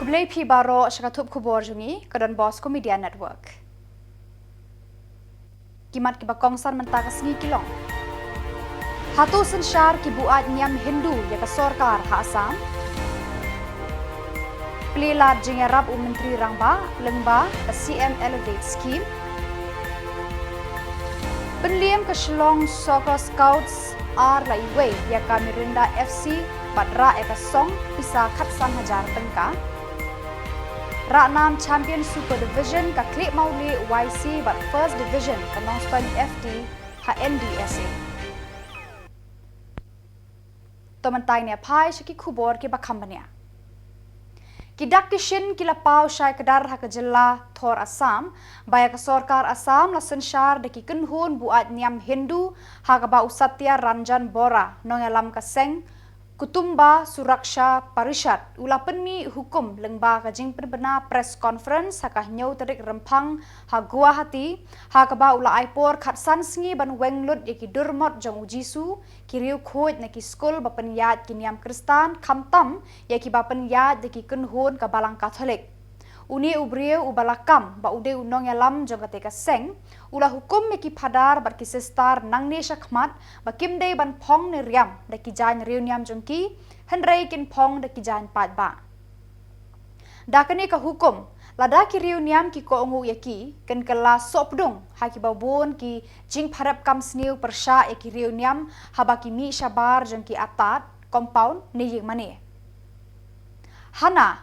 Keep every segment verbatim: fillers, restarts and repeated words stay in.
Khublei phi baroh sha ka thup khubor jong ngi ka Don Bosco Media Network. Ki mat kiba kongsan mynta ka sngi ki long: Hato synshar ki buaid niam Hindu ïa ka sorkar ha Assam? Plie lad jingïarap u Myntri Rangbah lyngba ka C M Elevate Scheme. Pynliem ka Shillong Soccer Scouts ar la iwei ïa ka Mirinda F C bad rah ïa ka song pisa khatsan hajar tyngka. Rah nam Champion Super Division ka Khliehmawlih Y C bad First Division ka Nongstoiñ F T ha N D S A. To mynta ngin ïa phai sha ki khubor kiba kham bniah. Ki dak ki shin ki la paw shai kdar ha ka jylla thor Assam ba ïa ka sorkar Assam la synshar da ki kynhun buaid niam Hindu, ha kaba u Satya Ranjan Bora, nongïalam ka seng Kutumba Suraksha Parishad, u la pynmih hukum lyngba ka jingpynbna press conference ha ka hynñiew tarik Rymphang ha Guwahati, ha kaba u la ai por khatsan sngi ban weng lut ïa ki durmot jong u Jisu, ki riewkhuid na ki skul ba pynïaid ki niam Khristan, khamtam ïa kiba pynïaid da ki kynhun ka Balang Katholik. Une u briew uba la kam ba u dei u nongïalam jong kata ka seng, u la hukum ïa ki phadar bad ki sister nangne shakhmat ba kim dei ban phong ne riam da ki jaiñ riewniam jong ki, hynrei kin phong da ki jaiñ paidbah. Da kane ka hukum, lada ki riewniam ki kohnguh ïa ki, kin kylla sohpdung ha kiba bun ki jingpharep kam sniew pyrshah ïa ki riewniam haba ki mih shabar jong ki atad, compound ne ïing mane. Hana,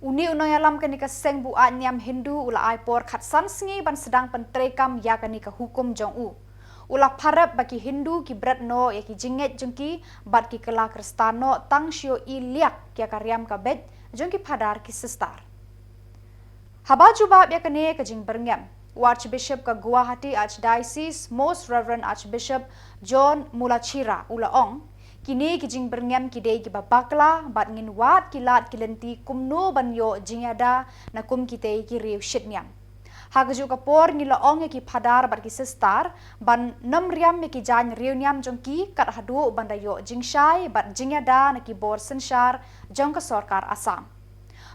une u nongïalam kane ka seng buaid niam Hindu u la ai por khatsan sngi ban sdang pyntreikam ïa kane ka hukum jong u. U la pharep ba ki Hindu ki bret noh ïa ki jingngeit jong ki bad ki kylla Khristan noh tang shu ïohi liak ïa ka riam ka beit jong ki phadar ki sister. Haba jubab ïa kane ka jingbyrngem, u Archbishop ka Guwahati Archdiocese, Most Reverend Archbishop John Mulachhira, u la ong, kine ki jingbyrngem ki dei kiba bakla bad ngin wad ki lad ki lynti kumno ban ïoh jingïada na kum kitei ki riew shitniam. Ha kajuh ka por ngi la ong ïa ki phadar bad ki sister ban nym riam ïa ki jaiñ riewniam jong ki kat haduh ban da ïoh jingshai bad jingïada na ki bor synshar jong ka sorkar Assam.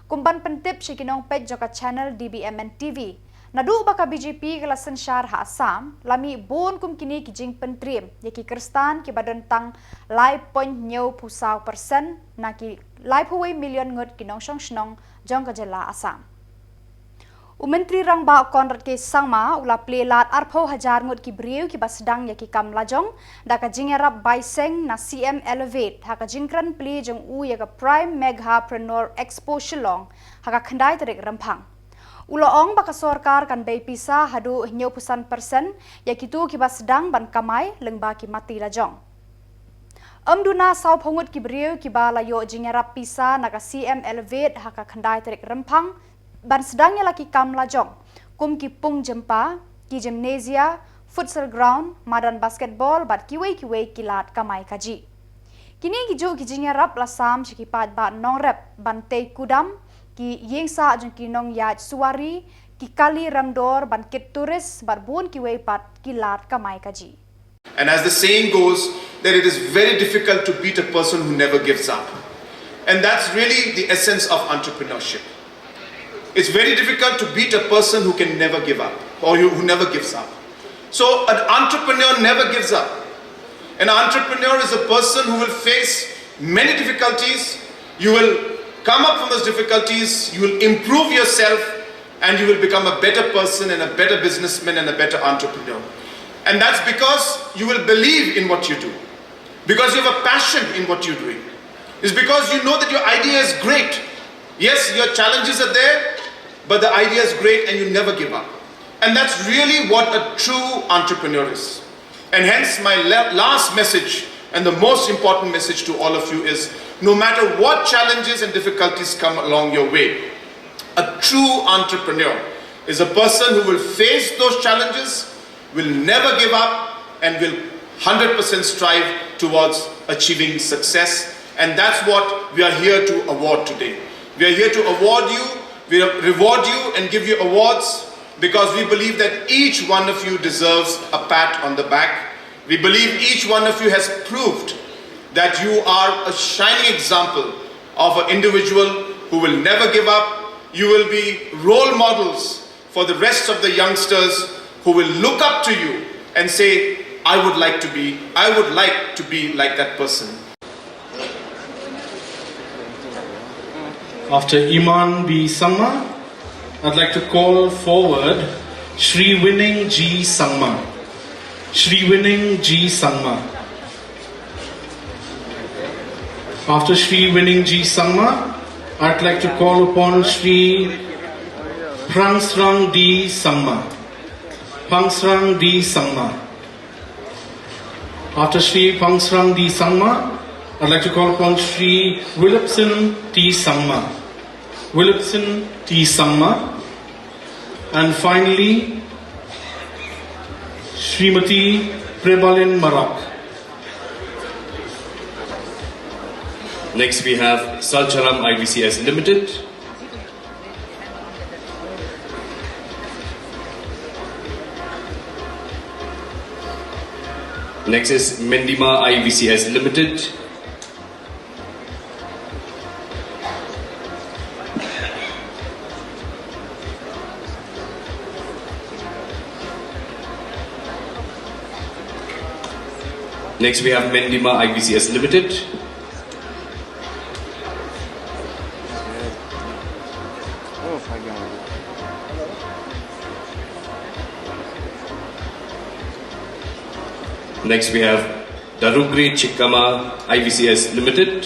Kum ban pyntip sha ki nongpeit jong ka channel D B M N T V, naduh ba ka B J P ka la synshar ha Assam, la mih bun kum kine ki jingpyntriem ïa ki Khristan kiba don tang lai point hynñiewphew saw percent na ki laiphew wei million ngut ki nongshong shnong jong ka jylla Assam. U Myntri Rangbah Conrad K Sangma u la plie lad arphew hajar ngut ki briew kiba sdang ïa ki kam lajong da ka jingïarap bai seng na C M Elevate ha ka jingkren plie jong u ïa ka Prime Meghapreneur Expo Shillong ha ka khyndai tarik Rymphang. U la ong ba ka sorkar kan bei pisa haduh hynñiewphew san percent ïa kito kiba sdang ban kamai lyngba ki mati lajong. Ym duna sawphew ngut ki briew kiba la ïoh jingïarap pisa na ka C M Elevate ha ka khyndai tarik Rymphang ban sdang ïa la ki kam lajong, kum ki pung jympa, ki gymnasia, futsal ground, madan basketball bad kiwei kiwei ki lad kamai kajih. Kine kijuh ki jingïarap la sam sha ki paidbah nongrep ban tei kudam, ki ïing sah jong ki nongïaid suwari, ki kali remdor ban kit tourist bad bun kiwei pat ki lad kamai kajih. And as the saying goes, that it is very difficult to beat a person who never gives up. And that's really the essence of entrepreneurship. It's very difficult to beat a person who can never give up or who who never gives up. So, an entrepreneur never gives up. An entrepreneur is a person who will face many difficulties. You will come up from those difficulties, you will improve yourself, and you will become a better person and a better businessman and a better entrepreneur. And that's because you will believe in what you do, because you have a passion in what you're doing. It's because you know that your idea is great. Yes, your challenges are there, but the idea is great and you never give up. And that's really what a true entrepreneur is. And hence, my la- last message and the most important message to all of you is, no matter what challenges and difficulties come along your way, a true entrepreneur is a person who will face those challenges, will never give up, and will hundred percent strive towards achieving success. And that's what we are here to award today. We are here to award you, we reward you, and give you awards because we believe that each one of you deserves a pat on the back. We believe each one of you has proved that you are a shining example of an individual who will never give up. You will be role models for the rest of the youngsters who will look up to you and say, "I would like to be, I would like to be like that person." After Iman B Sangma, I'd like to call forward Shri Winning G Sangma. Shri Winning G Sangma. After Shri Winning G Sangma, I'd like to call upon Shri Prangsrang D Sangma. Prangsrang D Sangma. After Shri Prangsrang D Sangma, I'd like to call upon Shri Willipson T Sangma. Willipson T Sangma. And finally, Srimati Prebalin Marak. Next, we have Salcharam I V C S Limited. Next is Mendima I V C S Limited. Next, we have Mendima I V C S Limited. Next, we have Darugri Chikama I V C S Limited.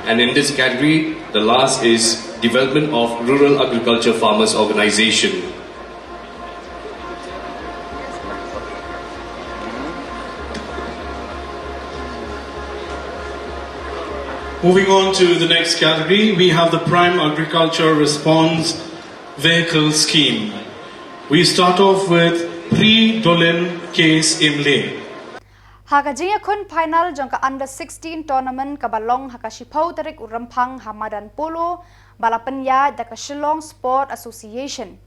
And in this category, the last is Development of Rural Agriculture Farmers Organization. Moving on to the next category, we have the Prime Agriculture Response Vehicle Scheme. We start off with Pri Dolin K Simle. Ha ka jingïakhun final jong ka Under sixteen tournament kaba long ha ka shiphew tarik u Rymphang ha madan polo, ba la pynïaid da ka Shillong Sport Association.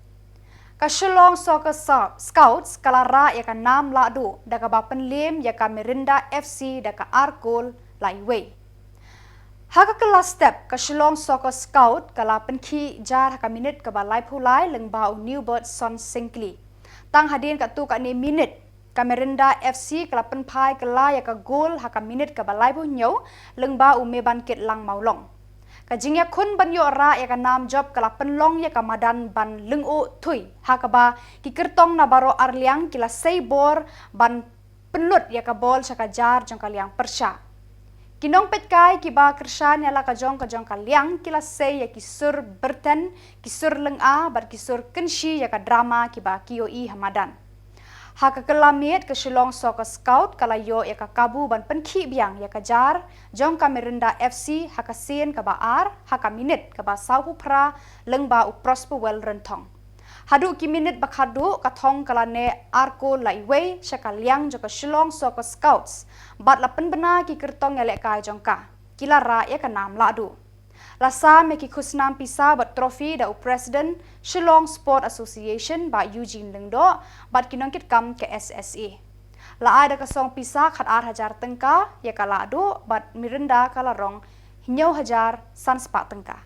Ka Shillong Soccer Sa-, Scouts ka la rah ïa ka nam lahduh da kaba pynliem ïa ka Mirinda F C da ka ar kol la iwei. Ha ka kylla step, ka Shillong Soccer Scout ka la pynkhih jar ha ka minit kaba laiphew lai lyngba u Newbert Son Syngkli. Tang hadien katto katne minit, ka Mirinda F C ka la pynphai kylla ïa ka gol ha ka minit kaba laiphew hynñiew lyngba u Mebankitlang Mawlong. Ka jingïakhun ban ïoh rah ïa ka nam jop ka la pynlong ïa ka madan ban lyngngoh thui, ha kaba ki kyrtong na baroh ar liang ki la sei bor ban pynlut ïa ka bol sha ka jar jong ka liang pyrshah. Ki nongpeitkai kiba kyrshan ïa la ka jong ka jong ka liang ki la sei ïa ki sur byrthen, ki sur lynga bad ki sur kynshi ïa ka drama kiba ki ïohi ha madan. Ha ka kylla miet, ka Shillong Soccer Scout ka la ïoh ïa ka kabu ban pynkhih biang ïa ka jar jong ka Mirinda F C ha ka sien kaba ar ha ka minit kaba sawphew phra lyngba u Prosperwell Rynthong. Haduh ki minit ba khatduh, ka thong ka la neh ar kol la iwei sha ka liang jong ka Shillong Soccer Scouts bad la pynbna ki kyrtong ïalehkai jong ka. Ki la rah ïa ka nam lahduh. La sam ïa ki khusnam pisa bad trophy da u President Shillong Sport Association Bah Eugene Lyngdoh bad ki nongkitkam ka S S A. La ai da ka song pisa khatar hajar tyngka ïa ka lahduh bad Mirinda ka la rong hynñiew hajar san spah tyngka.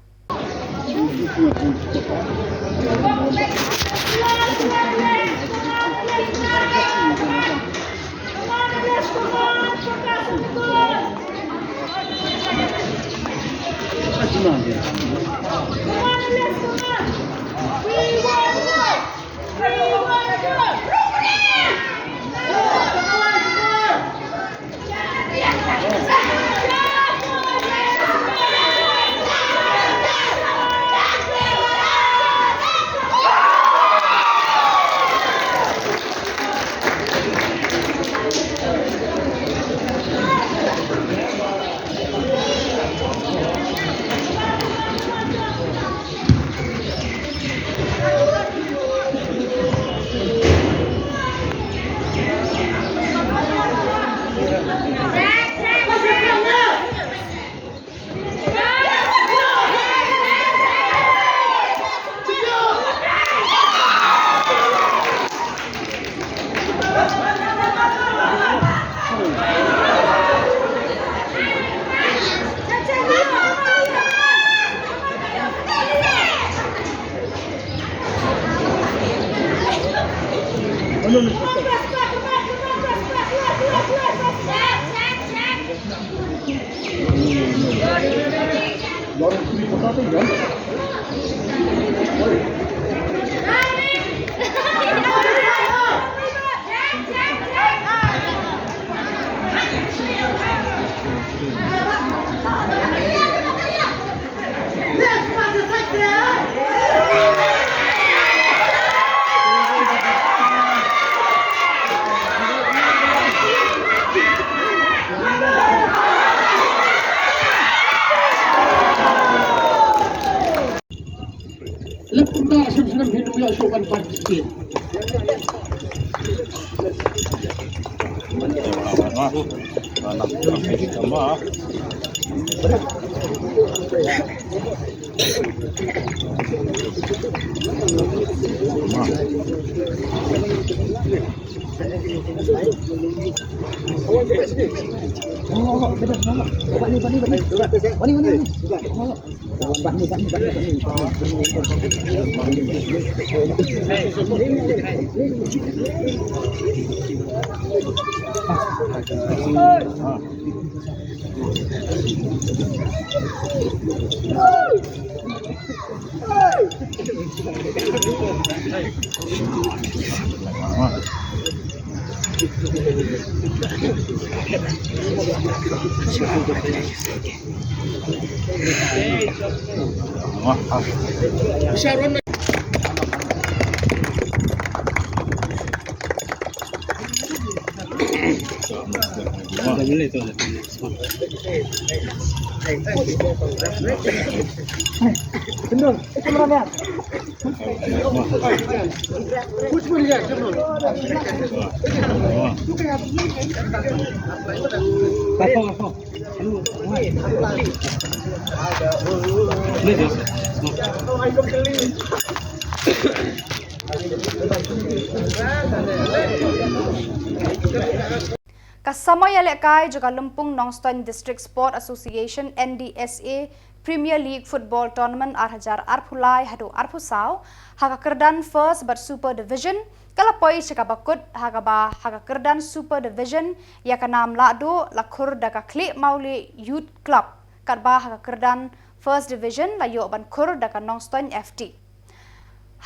Ka samoi ïalehkai jong ka Lympung Nongstoiñ District Sport Association, N D S A, Premier League Football Tournament ar hajar arphew lai haduh arphew saw, ha ka kyrdan First bad Super Division, ka la poi sha kaba kut, ha kaba ha ka kyrdan Super Division ïa ka nam lahduh la khur da ka Khlieh Mawlieh Youth Club, katba ha ka kyrdan First Division la ïoh ban khur da ka Nongstoiñ F T.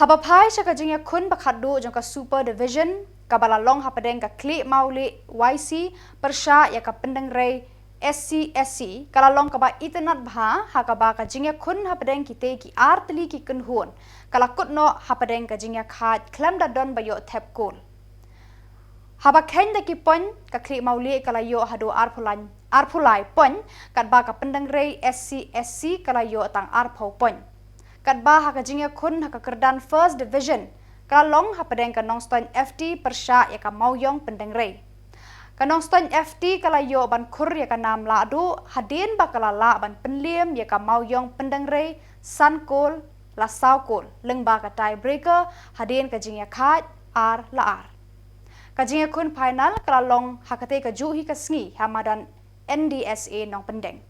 Haba phai sha ka jingïakhun ba khatduh jong ka Super Division, kaba la long hapdeng ka Khlieh Mawlieh Y C pyrshah ïa ka Pyndengrei S C S C, ka la long kaba itynnad bha, ha kaba ka jingïakhun hapdeng kitei ki ar tylli ki kynhun ka la kut noh hapdeng ka jingïakhaid khlem da don ba ïoh thep kol. Haba kheiñ da ki point, ka Khlieh Mawlieh ka la ïoh haduh arphew lai, arphew lai point, katba ka Pyndengrei S C S C ka la ïoh tang arphew point. Katba ha ka jingïakhun ha ka kyrdan First Division ka la long hapdeng ka Nongstoiñ F T pyrshah ïa ka Mawïong Pyndengrei. Ka Nongstoiñ F T ka la ïoh ban khur ïa ka nam lahduh hadien ba ka la lah ban pynliem ïa ka Mawïong Pyndengrei san kol la saw kol, lyngba ka tie breaker hadien ka jingïakhaid ar la ar. Ka jingïakhun final ka la long ha katei kajuh hi ka sngi ha madan N D S A Nongpyndeng.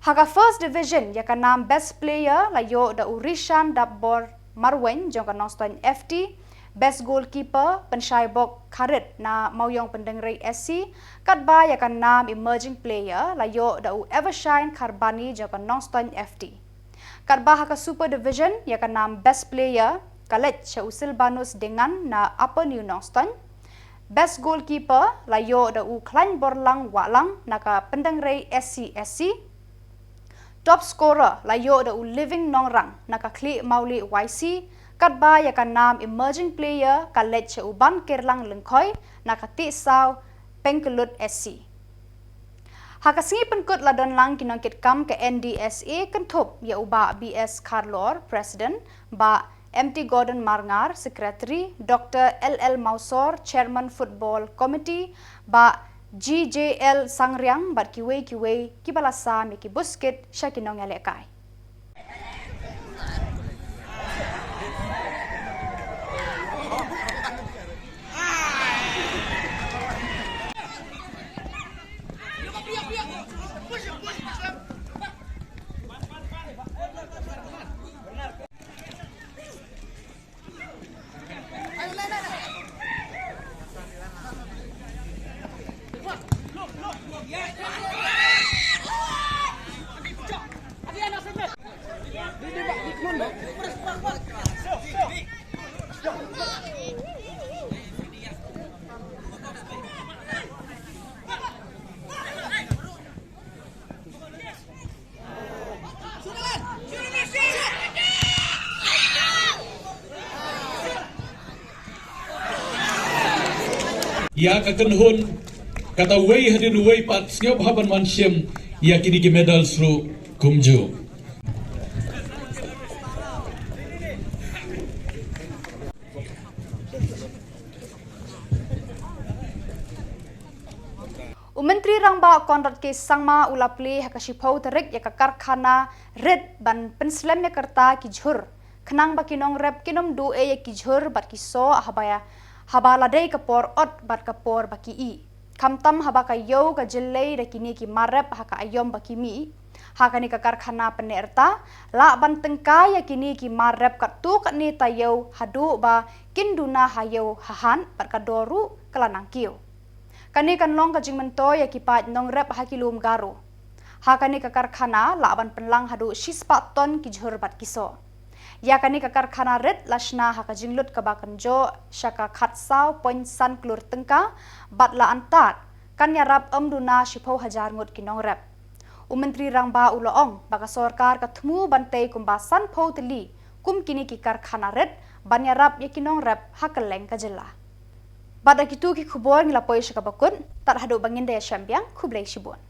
Ha ka First Division, ïa ka nam Best Player la ïoh da u Rishan Dapbor Marwein jong ka Nongstoiñ F T, Best Goalkeeper Pynshai Bok Kharit na Mawïong Pyndengrei S C, katba ïa ka nam Emerging Player la ïoh da u Evershine Kharbani jong ka Nongstoiñ F T. Katba ha ka Super Division, ïa ka nam Best Player ka leit sha u Silbanus Dengan na Upper New Nongstoiñ. Best Goalkeeper la ïoh da u Khlaiñborlang Wahlang na ka Pyndengrei S C S C. Top Scorer la ïoh da u Living Nongrang na ka Khlieh Mawlieh Y C, katba ïa ka nam Emerging Player ka leit sha u Bankerlang Lyngkhoi na ka Tiehsaw Pengkelut S C. Ha ka sngi pynkut la don lang ki nongkitkam ka N D S A kynthup ïa u Bah B S Kharlor, President, Bah M T Gordon Marngar, Secretary, Doctor L L Mawsor, Chairman Football Committee, Bah G J L Sangriang bad kiwei kiwei kiba la sam ïa ki buskit sha ki nongïalehkai. Ïa ka kynhun kata wei hadien wei pat sngewbha ban wan shim ïa kine ki medals ruh kumjuh. U Myntri Rangbah Conrad K Sangma u la plie ha ka shiphew tarik ïa ka karkhana rit ban pynslem ïa ka rta ki jhur, khnang ba ki nongrep kin ym duh ei ïa ki jhur bad ki soh haba ïa, haba la dei ka por ot bad ka por ba ki ih. Khamtam haba ka ïew ka jyllei da kine ki mar rep ha ka aïom ba ki mih. Ha kane ka karkhana pyneh rta, lah ban tyngkai ïa kine ki mar rep katto katne taïew haduh ba kin duna ha ïew ha hat bad ka dor ruh ka la nang kiew. Kane kan long ka jingmyntoi ïa ki paid nongrep ha ki lum Garo. Ha kane ka karkhana lah ban pynlang haduh shispah ton ki jhur bad ki soh. Ïa kane ka karkhana rit la shna ha ka jinglut kaba kynjoh sha ka khatsaw point san klur tyngka bad la antad kan ïarap ym duna shiphew hajar ngut ki nongrep. U Myntri Rangbah u la ong ba ka sorkar ka thmu ban tei kumba sanphew tylli kum kine ki karkhana rit ban ïarap ïa ki nongrep ha kylleng ka jylla. Bad da kitu ki khubor ngi la poi sha kaba kut, tad haduh ba ngin da ïashem biang, khublei shibun.